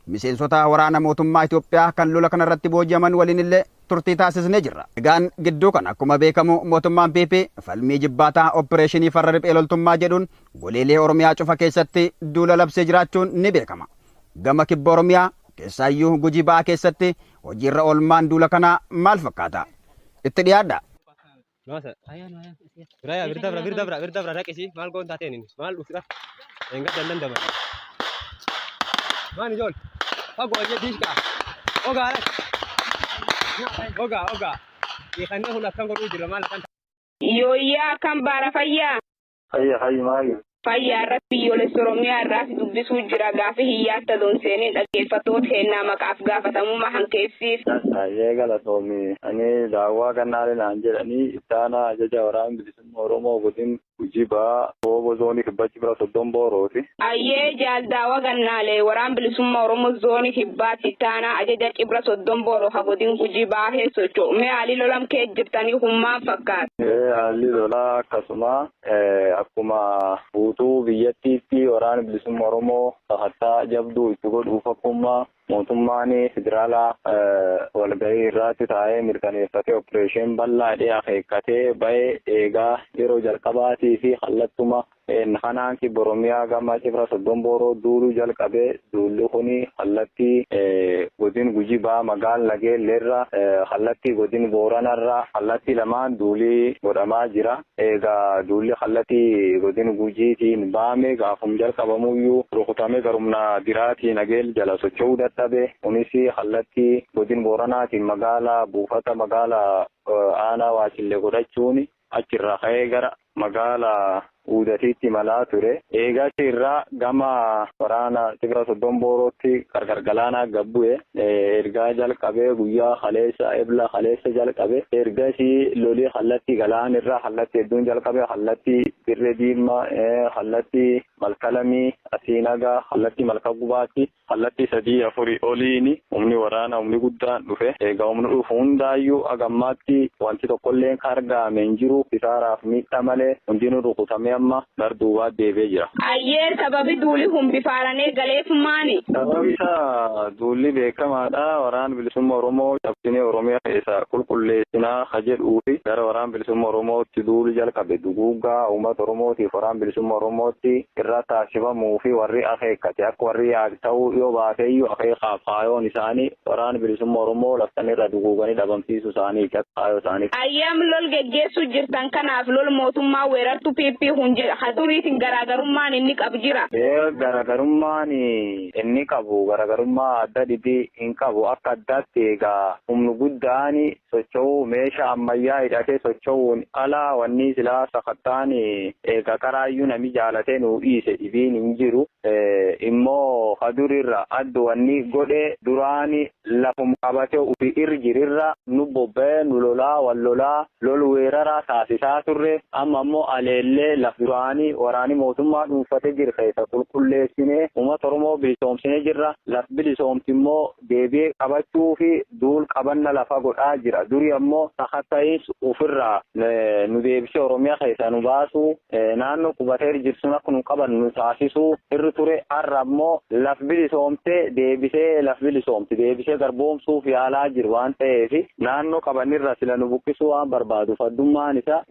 Miseensota waraana mootummaa Itoophiyaa kan lola kanarratti booji'aman waliin illee turtii taasisnee jirra. Egaan gidduu kana akkuma beekamu mootummaan PP falmii jibbaataa opereeshinii farra riphee loltummaa jedhuun goleelee Oromiyaa cufa keessatti duula labsee jiraachuun ni beekama. Gama kibba Oromiyaa keessaayyuu Gujii Ba'aa keessatti hojiirra oolmaan duula kanaa maal fakkaata? Itti dhiyaadha. Nossa. Biraya, bir dabra, bir dabra, bir dabra, raqisi. Maal goon taateen inni? Maal dhufti? Enga dandan dabra. Maan ijool? Fagoo ayyee diishka. Ogaa raq. Ogaa, ogaa. Hiikannee kun akkan godhuu jira maal akkan. Yooyyaa kan baara fayyaa. Hayya hayya maali? Fayyaa irratti biyyoolessa Oromiyaa irraa si dubbisuu jira gaafi hiyyaatti adoon seeniin dhaggeeffattoota heennaa maqaaf gaafatamummaa hankeessiif. Baay'ee galatoomi. Ani daawwaa gannaalee naan jedhanii ittaanaa ajaja waraana bilisummaa Oromoo godin Gujii Ba'aa Boobo zoonii Kibba Cibra Soddon Boorooti. Ayyee jaal daawwa gannaalee waraan bilisummaa Oromoo zoonii Kibbaatti ittaanaa ajaja Cibra Soddon Booroo ha godin Gujii Ba'aa socho'u. Mee haalli lolam kee jirtanii kun maal fakkaata? Haalli lolaa akkasuma akkuma guutuu biyyattiitti waraana bilisummaa Oromoo sakattaa jabduu itti godhuuf akkuma mootummaan federaalaa walgahii irratti taa'ee mirkaneeffatee opereeshin bal'aa dhee akeekkatee ba'ee eegaa yeroo jalqabaatii fi kallattuma kanaan kibba Oromiyaa gama Cibra Soddon Booroo duuluu jalqabee duulli kuni kallattii godin Gujii Ba'aa magaal Nageelleerra kallattii godin Booranarra kallattii lamaan duulii godhamaa jira. Egaa duulli kallattii godin Gujiitiin baame gaafum jalqabamuyyuu rukutamee garumna diraatii Nageel jala socho'uu dadhabe. Kunis kallattii godin Booranaatiin magaalaa buufata magaalaa aanaa Waacillee godhachuun achirraa ka'ee gara magaalaa Uudatiitti imalaa ture. Eegaa irraa gama waraana Cibra Soddon Boorootti qarqar galaanaa gad bu'e. Ergaa jalqabee guyyaa kaleessa ebla kaleessa jalqabe. Ergasii lolii kallattii galaan irraa kallattii hedduun jalqabe. Kallattii Dirree Diimaa, kallattii Malkalamii, Asiinagaa, kallattii Malka Gubaatti kallattii sadii afurii oliini humni waraanaa humni guddaan dhufe. Egaa humni dhufu hundaayyuu hagammaatti wanti tokkollee kan argame hin jiru. Kisaaraaf miidhaa malee hundinuu rukutamee amma gara duubaa deebi'ee jira. Ayyee sababi duuli kun bifaaranee galeef maani? Sababi isaa duulli beekamaadha. Waraana bilisummaa Oromoo cabsinee Oromiyaa keessaa qulqulleessinaa ka jedhuu fi gara waraana bilisummaa Oromootti duulu jalqabe duguuggaa uummata Oromootiif waraana bilisummaa Oromootti irra taasifamuu fi warri akeekkate akka warri yaadu ta'uu yoo baateeyyuu akeekaaf kaayoon isaanii waraana bilisummaa Oromoo laftan irra duguuganii dhabamsiisuu isaanii akka kaayoo isaanii. Ayyaam lol geggeessuu jirtan kanaaf lol mootummaa weerartu PP hun jedha. Ha duriitiin garaagarummaan inni qabu jira. Garaagarummaan inni qabu garaagarummaa adda dhibii hin qabu. Akka addaatti egaa humni guddaan socho'uu meeshaa ammayyaa hidhatee socho'uun alaa wanni silaa sakattaan egaa karaayyuu nami jaalatee nu dhiise dhibiin hin jiru. Immoo kadurirra addu wanni godhe duraani lafum qabatee ofii irra jirirra nu bobba'ee nu lolaa wal lolaa lol weeraraa taasisaa turre. Amma immoo aleellee laf duraanii waraani mootummaa dhuunfatee jira keessa qulqulleessinee uummata Oromoo bilisoomsinee jirra. Laf bilisoomti immoo deebi'ee qabachuu fi duul qabanna lafa godhaa jira. Duri ammoo sakatta'iinsi ofirraa nu deebisee Oromiyaa keessa nu baasuu naannoo qubatee jirsun akka nu qaban nu taasisuu irri ture. Har'a ammoo laf bilisoomtee deebisee laf bilisoomti deebisee garboomsuuf yaalaa jiru waan ta'eef naannoo qabanirra sila nu buqqisuu waan barbaaduuf addummaan isaa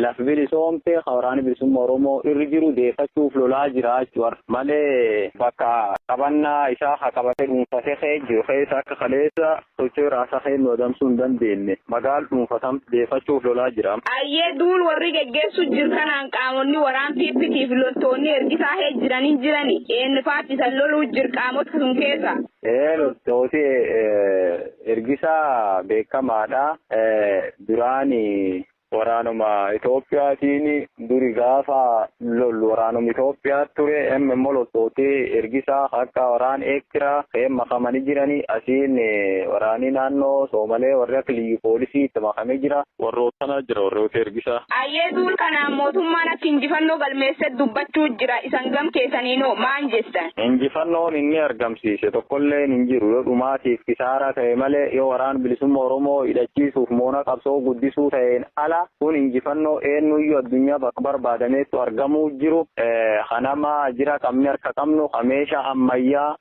laf bilisoomtee waraanni bilisummaa Oromoo irri jiru deeffachuuf lolaa jira jechuudha. Malee bakka qabannaa isaa haa qabatee dhuunfatee ka'ee jiru keessa akka kaleessa sochii raasaa ka'ee nu adamsuu hin dandeenye magaal dhuunfatam deeffachuuf lolaa jira. Ayyee duul warri geggeessu jiru kanaan qaamonni waraan PPtiif loltoonni ergisaa hee jiranii jirani. Eenyufaatti isan loluu jir qaamota sun keessa? Loltooti ergisaa beekamaadha. Duraani waraanuma Itoophiyaatiin duri gaafa lollu waraanuma Itoophiyaa ture. Amma immoo loltooti ergisaa akka waraan Eertiraa ka'ee makamanii jiranii asiin waraanii naannoo Soomalee warri akka liyyu poolisii itti makamee jira. Warroota sana jira warroota ergisaa. Ayyee duul kanaan mootummaan akka injifannoo galmeessee dubbachuu jira. Isan gam keessaniinoo maan jettan? Injifannoon inni argamsiise tokkollee hin jiru. Yoo dhumaatiif kisaaraa ta'e malee yoo waraan bilisummaa Oromoo hidhachiisuuf moona qabsoo guddisuu ta'een ala kun injifannoo eenyuyyuu addunyaa bakka barbaadameettu argamuu jiru. Kanama jira qabni harka qabnu meeshaa ammayyaa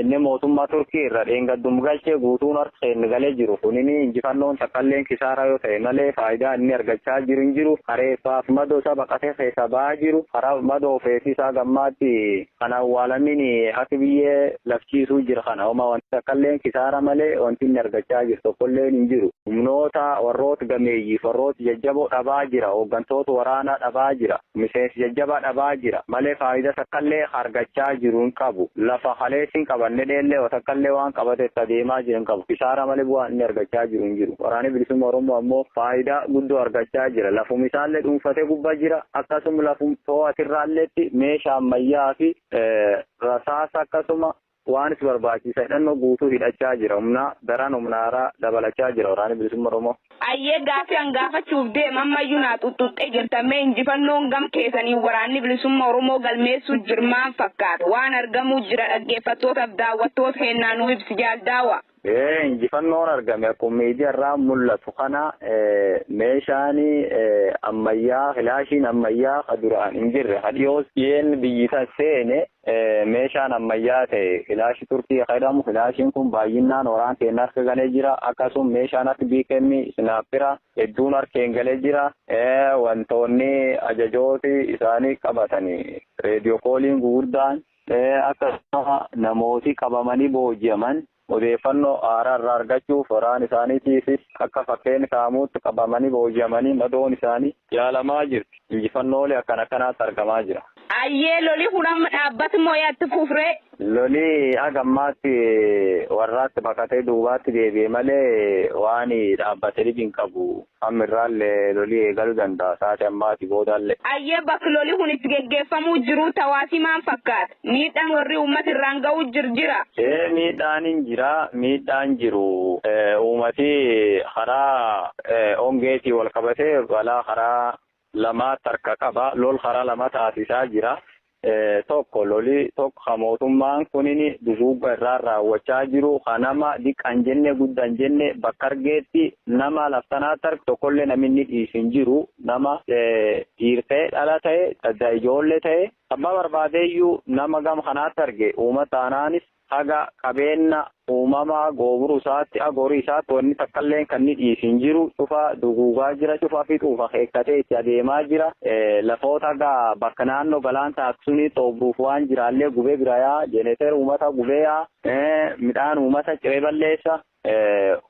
Inni mootummaa Turkii irra dheengaddum galchee guutuun harka keenya galee jiru. Kunini injifannoon takkalleen kisaaraa yoo ta'e malee faayidaa inni argachaa jiru hin jiru. Kareeffaaf madoo isaa baqatee keessa ba'aa jiru. Karaa madoo feesii isaa gammaatti kan awwaalamin akka biyyee lafchiisuu jira kana. Homa wanti takkalleen kisaara malee wanti inni argachaa jiru tokkolleen hin jiru. Humnoota warroota gameeyyiif warroota jajjaboo dhabaa jira. Hooggantoota waraanaa dhabaa jira. Miseensi jajjabaa dhabaa jira. Malee faayidaa takkallee argachaa jiru hin qabu. Lafa haleessiin qabanne dheellee takkallee waan qabate itti adeemaa jiru hin qabu. Kisaara malee bu'aan inni argachaa jiru hin jiru. Waraanni bilisummaa Oromoo ammoo faayidaa guddoo argachaa jira. Lafum isaallee dhuunfatee gubbaa jira. Akkasuma lafum to'atirraalleetti meeshaa ammayyaa fi rasaasa akkasuma waan is barbaachisa hidhannoo guutuu hidhachaa jira. Humna daran humnaaraa dabalachaa jira waraanni bilisummaa Oromoo. Ayyee gaafii an gaafachuuf deema ammayyuu naa xuxuxxee jirta. Mee injifannoon gam keessanii waraanni bilisummaa Oromoo galmeessuu jirmaan fakkaata. Waan argamuu jira dhaggeeffattootaaf daawwattoota kennaa nu ibsi jaaldaawa. Injifannoon argame akkuma miidiyaa irraa mul'atu kana meeshaan ammayyaa filaashiin ammayyaa ka duraan hin jirre ka dhiyoos dhiyeen biyyi san seene meeshaan ammayyaa ta'e filaashii Turkii jedhamu filaashiin kun baay'inaan waraan keenya harka galee jira. Akkasuma meeshaan akka BKM sinaapira hedduun harkeen galee jira. Wantoonni ajajooti isaanii qabatanii reediyoo kooliin gurguddaan akkasuma namooti qabamanii booji'aman odeeffannoo haaraa irraa argachuuf waraan isaaniitiifis akka fakkeenya kaamuutti qabamanii booji'amanii madoon isaanii yaalamaa jirti. Injifannoolee akkana akkanaatti argamaa jira. Ayyee loli kun amma dhaabbati moo yaatti fufree? Loli haga ammaatti warraatti baqatee duubaatti deebi'e malee waan dhaabbate hin qabu. Amma irraallee loli eegaluu danda'a sa'aatii ammaati boodaallee. Ayyee bakki loli kun itti geggeeffamuu jiru tawaasii maal fakkaata? Miidhaan warri uummata irraan ga'uu jira. Miidhaan hin jira. Miidhaan jiru. Uummati karaa hongeetii wal qabatee balaa karaa lama tarka qaba. Lol karaa lama taasisaa jira. Tokko loli tokko mootummaan kunini duguugga irraa raawwachaa jiru. Kanama diqqan jenne guddan jenne bakka argeetti nama laftanaatti argu tokkollee namni dhiisin jiru. Nama dhiir ta'e dhala ta'e adda ijoollee ta'e abbaa barbaadeeyyuu nama gama kanaatti arge uummata aanaanis haga qabeenya uumamaa gooburu isaatti agorii isaatti wanni takkallee kan inni dhiisin jiru cufa duguugaa jira cufa fixuuf akeekkatee itti adeemaa jira. Lafoota haga bakka naannoo galaan taasisuni xoobruuf waan jiraallee gubee birayaa jeneteer uummata gubee yaa midhaan uummata ciree balleessa.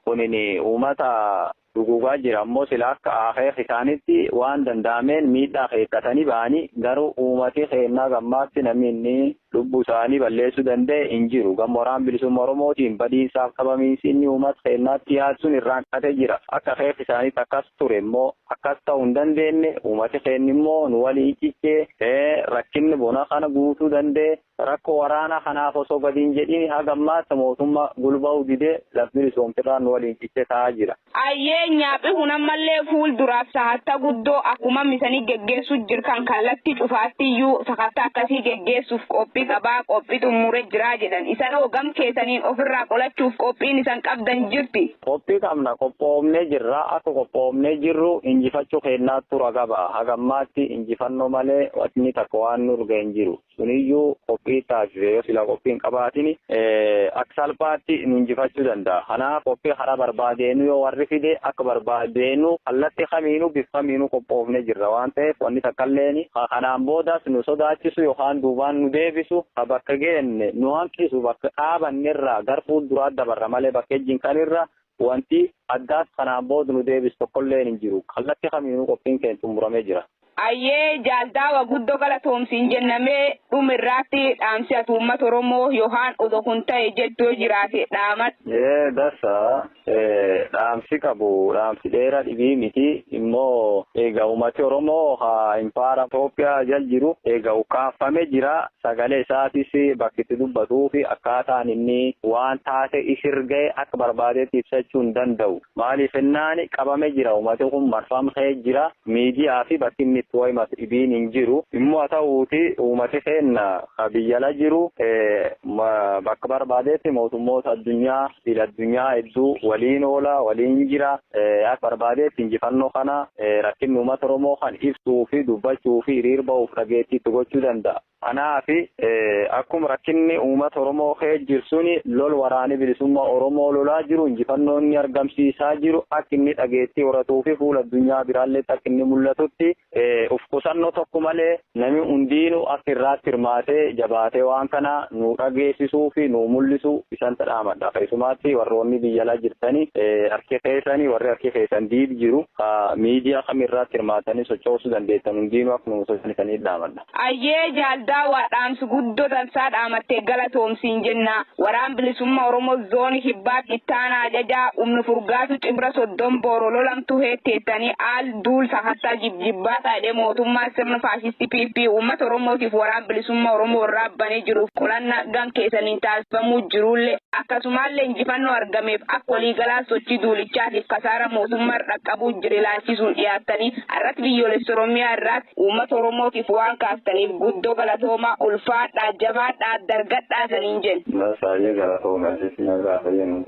Kunin uummata duguugaa jira ammoo sila akka akeek isaanitti waan danda'ameen miidhaa akeekkatanii ba'anii garuu uummati keennaa gammaatti namni inni lubbuu isaanii balleessuu danda'e hin jiru. Gama waraan bilisummaa Oromootiin badiisaaf qabamiinsi inni uummata keennaatti dhiyaatu irraan qatee jira. Akka akeek isaaniitti akkas ture immoo akkas ta'uu hin dandeenye uummati keenni immoo nu walii cichee rakkinni bona kana guutuu danda'e rakkoo waraanaa kanaaf osoo gadi hin jedhin haga ammaatti mootummaa gulba'uu didee lafti bilisoomtirraa nu waliin cichee taa'aa jira. Ayyee nyaaphi kun ammallee fuulduraaf sahatta guddoo akkuma misanii geggeessuu jirkan kallattii cufaatti iyyuu sahatta akkasii geggeessuuf qophii qabaa qophii xumuree jiraa jedhan. Isan hoogam keessaniin ofirraa qolachuuf qophiin isan qabdan jirti. Qophii qabna qophoofnee jirra akka qophoofnee jirru injifachuu keenyaa tura qaba. Haga ammaatti injifannoo malee wanni takka waan nu urga hin jiru. Suniyyuu qophii taasise yoo sila qophii hin qabaatin akka salphaatti nu injifachuu danda'a. Kanaaf qophii karaa barbaadeenu yoo warri fide akka barbaadeenu kallattii kamiinuu bifa kamiinuu qophoofnee jirra waan ta'eef wanni takkalleen kanaan boodas nu sodaachisu yookaan duubaan nu deebisu bakka geenne nu hanqisu bakka dhaabannerraa gara fuulduraa dabarra malee bakka ejjiin kanirra wanti addaas kanaan booda nu deebisu tokkolleen hin jiru. Kallattii kamiinuu qophiin keenya xumuramee jira. Ayyee jaaldaawa guddoo galatoomsiin jennamee dhumirraatti dhaamsi ati uummata Oromoo yookaan odoo kun ta'e jettu yoo jiraate dhaamat. Dasa dhaamsi qabu dhaamsi dheeraa dhibii miti immoo egaa uummati Oromoo haa impaara Itoophiyaa jal jiru egaa ukkaanfamee jira sagalee isaatis bakki itti dubbatuu fi akkaataan inni waan taate isirgee akka barbaadetti ibsachuu hin danda'u. Maaliif ennaan qabamee jira uummati kun marfamee jira miidiyaa fi bakki inni itti wayimas dhibiin hin jiru. Immoo haa ta'uuti uummati keenya biyya ala jiru bakka barbaadetti mootummoota addunyaa fi addunyaa hedduu waliin oola waliin jira akka barbaadetti injifannoo kana rakkinni uummata Oromoo kan ibsuu fi dubbachuu fi hiriir ba'uuf dhageettii itti gochuu danda'a. Kanaafi akkuma rakkinni uummata Oromoo kee jiru suni lol waraanni bilisummaa Oromoo lolaa jiru, injifannoo inni argamsiisaa jiru akka inni dhageettii horatuu fi fuula addunyaa biraallee akka inni mul'atutti uf qusannoo tokko malee namni hundiinuu akka irraatti hirmaatee jabaatee waan kana nu dhageessisuu fi nu mul'isu isan dhaamadha. Keessumaatti warroonni biyya alaa jirtanii harki keessanii, warri harki keessan diib jiru, miidiyaa kamirraatti hirmaatanii sochoosuu dandeettan hundiinuu akka nu sochoosanii dhaamadha. Ayyee jaaldaa waa dhaamsi guddoo dansaa dhaamattee galatoomsiin jenna. Waraan bilisummaa Oromoo zoonii Kibbaa ittaanaa ajajaa humni furgaatu cibra 30 booro lolamtuu heetteettanii aal duul sakattaa jibjibbaa taa'ee mootummaa sirna faashistii PP uummata Oromootiif waraan bilisummaa Oromoo irraa banee jiruuf qolannaa gam keessaniin taasifamuu jirullee, akkasumallee injifannoo argameef akka waliigalaa sochii duulichaatiif kasaara mootummaa dhaqqabuu jiru ilaalchisuun dhiyaattanii irratti biyyoolessa Oromiyaa irraatti uummata Oromootiif waan kaastaniif guddoo galatoomaa, ulfaadhaa, jabaadhaa, dargadhaa saniin jenna. Baay'ee galatooma, jechuun gaafa jennu.